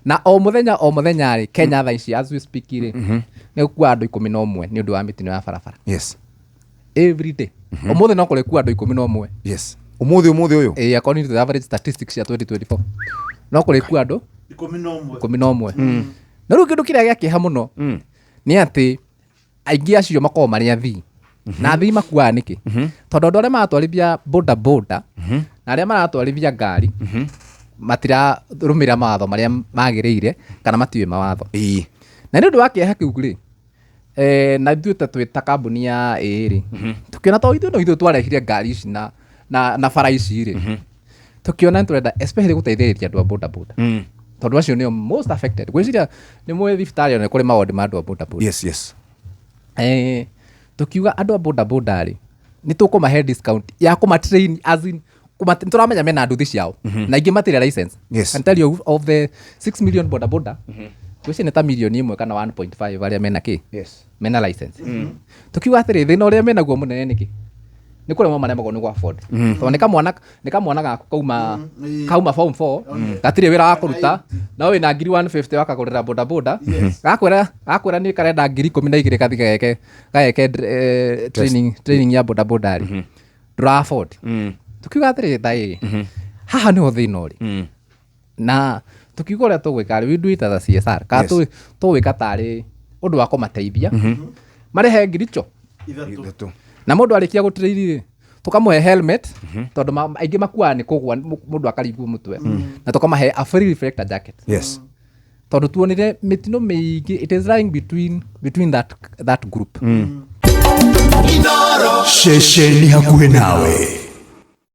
Na o mũthenya o mũthenya rĩ, Kenya thaa ici as we speak rĩ, nĩ gũkua andũ 11 nĩ ũndũ wa mĩtino ya barabara. Every day. Ũmũthĩ no kũrĩkua andũ 11. Yes, ũmũthĩ, ũmũthĩ ũyũ. Eh, according to the average statistics ya 2024 no kũrĩkua andũ 11. 11. Na rĩu kĩndũ kĩrĩa gĩa kĩeha mũno nĩ atĩ aingĩ acio makoragwo marĩ athii, na athii makuaga nĩkĩ? Tondũ andũ arĩa maratwarithia boda boda na arĩa maratwarithia ngari matirarũmĩrĩra mawatho marĩa magĩrĩire kana matiũĩ mawatho. Na nĩ ũndũ wa kĩeha kĩu rĩ, na ithuĩ ta twĩ ta kambuni ya ĩĩ rĩ, tũkĩona to ithuĩ no ithuĩ twarehire ngari ici na bara ici rĩ, tũkĩona nĩ tũrenda especially gũteithĩrĩria andũ a boda boda, tondũ acio nĩo most affected. Gwĩciria nĩ mwĩ thibitarĩ ona kũrĩ mawodi ma andũ a boda boda. Tukiuga andũ a boda boda rĩ, nĩ tũkũmahe discount ya kũmatrain, as in nĩ tũramenya mena nduthi ciao na aingĩ matirĩ license. Can tell you, of the 6 million boda boda, gwĩciria nĩ ta mirioni 1 kana 1.5 arĩa mena kĩ, mena license. Tukiuga atĩrĩ, thĩna ũrĩa menaguo mũnene nĩkĩ? Nĩ kũremwo maremagwo nĩ gũ afford, tondũ nĩ kamwana gaku kauma kauma form 4, gatirĩ wĩra wa kũruta, no wĩna ngiri 150 wakagũrĩra boda boda. Gakwĩra nĩ karenda ngiri 12 gathi gageke training ya boda boda rĩ, ndũra afford. Tukiuga atĩrĩ, thaĩ haha nĩho thĩna ũrĩ. Na tukiuga ũrĩa tũgwĩka rĩ, we do it as a CSR kana tũgwĩka tarĩ ũndũ wa kũmateithia, marĩhe ngiri cho 3. 3. Na mũndũ arĩkia gũtrain rĩ, tũkamũhe helmet, tondũ aingĩ makuaga nĩ kũgwa mũndũ akaringwo mũtwe, na tũkamahe a free reflector jacket, tondũ tuonire mĩtino mĩingĩ it is lying between that group. Ceceni hakuhĩ nawe.